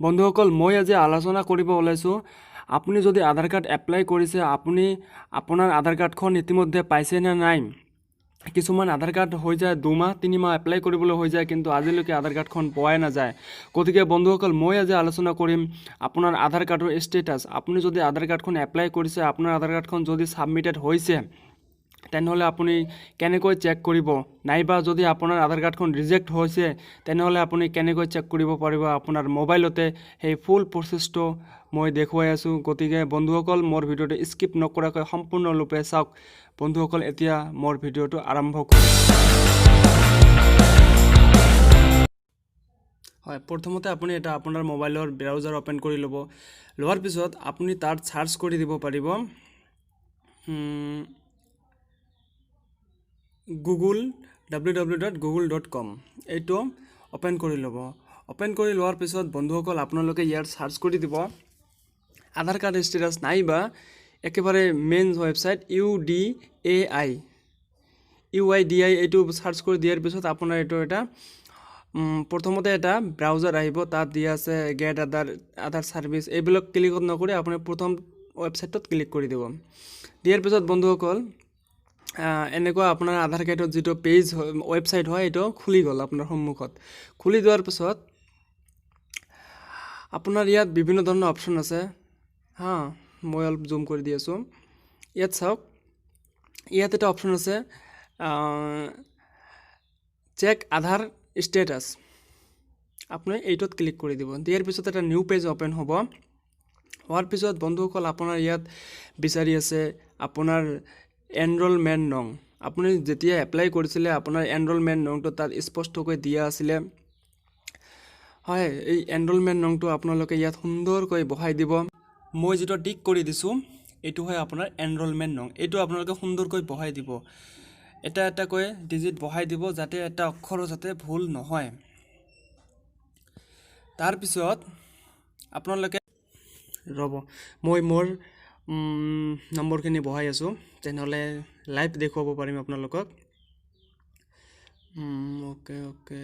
বন্ধুসকল, মই আজি আলোচনা কৰিব ওলাইছোঁ, আপুনি যদি আধাৰ কাৰ্ড এপ্লাই কৰিছে, আপুনি আপোনাৰ আধাৰ কাৰ্ডখন ইতিমধ্যে পাইছে নে নাই। কিছুমান আধাৰ কাৰ্ড হৈ যায় 2 মাহ 3 মাহ এপ্লাই কৰিবলৈ হৈ যায়, কিন্তু আজিলৈকে আধাৰ কাৰ্ডখন পোৱাই নাযায়। গতিকে বন্ধুসকল, মই আজি আলোচনা কৰিম আপোনাৰ আধাৰ কাৰ্ডৰ ষ্টেটাছ। আপুনি যদি আধাৰ কাৰ্ডখন এপ্লাই কৰিছে, আপোনাৰ আধাৰ কাৰ্ডখন যদি ছাবমিটেড হৈছে, তেনেহ'লে আপুনি কেনেকৈ চেক কৰিব, নাইবা যদি আপোনাৰ আধাৰ কাৰ্ডখন ৰিজেক্ট হৈছে, তেনেহ'লে আপুনি কেনেকৈ চেক কৰিব পাৰিব আপোনাৰ মোবাইলতে, সেই ফুল প্ৰচেছটো মই দেখুৱাই আছোঁ। গতিকে বন্ধুসকল, মোৰ ভিডিঅ'টো স্কিপ নকৰাকৈ সম্পূৰ্ণৰূপে চাওক। বন্ধুসকল, এতিয়া মোৰ ভিডিঅ'টো আৰম্ভ কৰোঁ। হয়, প্ৰথমতে আপুনি এটা আপোনাৰ মোবাইলৰ ব্ৰাউজাৰ অ'পেন কৰি ল'ব। লোৱাৰ পিছত আপুনি তাত চাৰ্চ কৰি দিব পাৰিব Google, ww.google.com। এইটো অ'পেন কৰি ল'ব। অ'পেন কৰি লোৱাৰ পিছত বন্ধুসকল, আপোনালোকে ইয়াত চাৰ্চ কৰি দিব আধাৰ কাৰ্ড ষ্টেটাছ, নাইবা একেবাৰে মেইন ৱেবছাইট ইউডিএআই, ইউআইডিআই। এইটো চাৰ্চ কৰি দিয়াৰ পিছত আপোনাৰ এইটো এটা প্ৰথমতে এটা ব্ৰাউজাৰ আহিব। তাত দিয়া আছে গেট আধাৰ, আধাৰ ছাৰ্ভিচ। এইবিলাক ক্লিকত নকৰি আপুনি প্ৰথম ৱেবছাইটটোত ক্লিক কৰি দিব। দিয়াৰ পিছত বন্ধুসকল, এনেকুৱা আপোনাৰ আধাৰ কাৰ্ডত যিটো পেজ ৱেবছাইট হয়, এইটো খুলি গ'ল আপোনাৰ সন্মুখত। খুলি যোৱাৰ পিছত আপোনাৰ ইয়াত বিভিন্ন ধৰণৰ অপশ্যন আছে। হা, মই অলপ জুম কৰি দি আছোঁ। ইয়াত চাওক, ইয়াত এটা অপশ্যন আছে চেক আধাৰ ষ্টেটাছ। আপুনি এইটোত ক্লিক কৰি দিব। দিয়াৰ পিছত এটা নিউ পেজ অ'পেন হ'ব। হোৱাৰ পিছত বন্ধুসকল, আপোনাৰ ইয়াত বিচাৰি আছে আপোনাৰ এনৰলমেণ্ট নং। আপুনি যেতিয়া এপ্লাই কৰিছিলে, আপোনাৰ এনৰলমেণ্ট নংটো তাত স্পষ্টকৈ দিয়া আছিলে। হয়, এই এনৰলমেণ্ট নংটো আপোনালোকে ইয়াত সুন্দৰকৈ বহাই দিব। মই যিটো টিক কৰি দিছোঁ, এইটো হয় আপোনাৰ এনৰলমেণ্ট নং। এইটো আপোনালোকে সুন্দৰকৈ বহাই দিব। এটা এটাকৈ ডিজিট বহাই দিব, যাতে এটা অক্ষৰো যাতে ভুল নহয়। তাৰপিছত আপোনালোকে ৰ'ব, মই মোৰ নম্বৰখিনি বহাই আছোঁ, তেনেহ'লে লাইভ দেখুৱাব পাৰিম আপোনালোকক। অ'কে।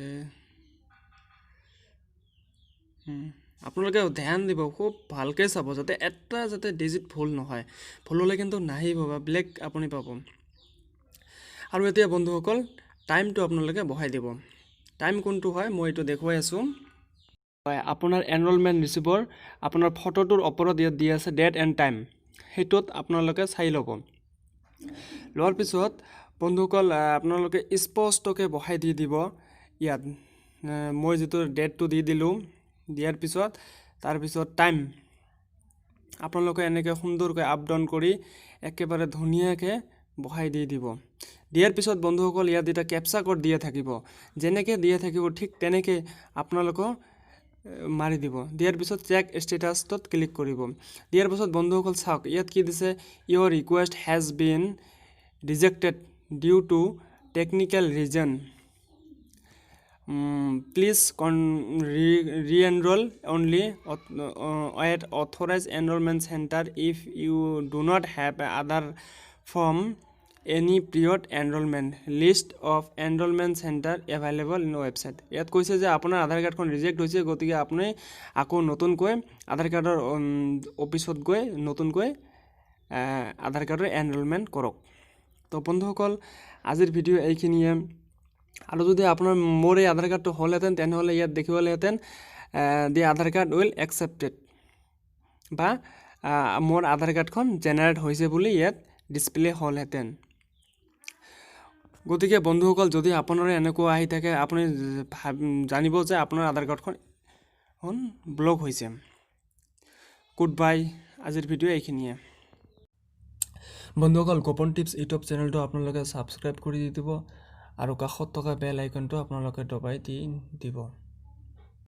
আপোনালোকে ধ্যান দিব, খুব ভালকৈ চাব, যাতে এটা যাতে ডিজিট ভুল নহয়। ভুল হ'লে কিন্তু নাহিব বা বেলেগ আপুনি পাব। আৰু এতিয়া বন্ধুসকল, টাইমটো আপোনালোকে বহাই দিব। টাইম কোনটো হয়, মই এইটো দেখুৱাই আছোঁ। হয়, আপোনাৰ এনৰলমেণ্ট ৰিচিপ্টৰ আপোনাৰ ফটোটোৰ ওপৰত ইয়াত দি আছে ডেট এণ্ড টাইম। সেইটোত আপোনালোকে চাই ল'ব। লোৱাৰ পিছত বন্ধুসকল, আপোনালোকে স্পষ্টকৈ বহাই দি দিব ইয়াত। মই যিটো ডেটটো দি দিলোঁ, দিয়াৰ পিছত তাৰপিছত টাইম আপোনালোকে এনেকৈ সুন্দৰকৈ আপ ডাউন কৰি একেবাৰে ধুনীয়াকৈ বহাই দি দিব। দিয়াৰ পিছত বন্ধুসকল, ইয়াত এটা কেপচা ক'ড দিয়া থাকিব। যেনেকৈ দিয়া থাকিব, ঠিক তেনেকৈ আপোনালোকক মাৰি দিব। দিয়াৰ পিছত চেক ষ্টেটাছটোত ক্লিক কৰিব। দিয়াৰ পাছত বন্ধুসকল, চাওক, ইয়াত কি দিছে? "Your request has been rejected due to technical reason. Please con re enroll only at authorised enrollment center if you do not have Aadhaar from any prior enrollment. List of enrollment center available in website." ইয়াত কৈছে যে আপোনাৰ আধাৰ কাৰ্ডখন reject হৈছে, গতিকে আপুনি আকৌ নতুনকৈ আধাৰ কাৰ্ডৰ অফিচত গৈ নতুনকৈ আধাৰ কাৰ্ডৰ এনৰলমেণ্ট কৰক। তো বন্ধুসকল, আজিৰ ভিডিঅ' এইখিনিয়ে। আৰু যদি আপোনাৰ মোৰ এই আধাৰ কাৰ্ডটো হ'লহেঁতেন, তেনেহ'লে ইয়াত দেখিবলৈহেঁতেন "The Aadhaar card will accepted" বা মোৰ আধাৰ কাৰ্ডখন জেনেৰেট হৈছে বুলি ইয়াত ডিছপ্লে হ'লহেঁতেন। গতিকে বন্ধুসকল, যদি আপোনাৰো এনেকুৱা আহি থাকে, আপুনি জানিব যে আপোনাৰ আধাৰ কাৰ্ডখন ব্লক হৈছে। গুড বাই, আজিৰ ভিডিঅ' এইখিনিয়ে। বন্ধুসকল, গোপন টিপছ ইউটিউব চেনেলটো আপোনালোকে ছাবস্ক্ৰাইব কৰি দি দিব আৰু কাষত থকা বেল আইকনটো আপোনালোকে দবাই দি দিব।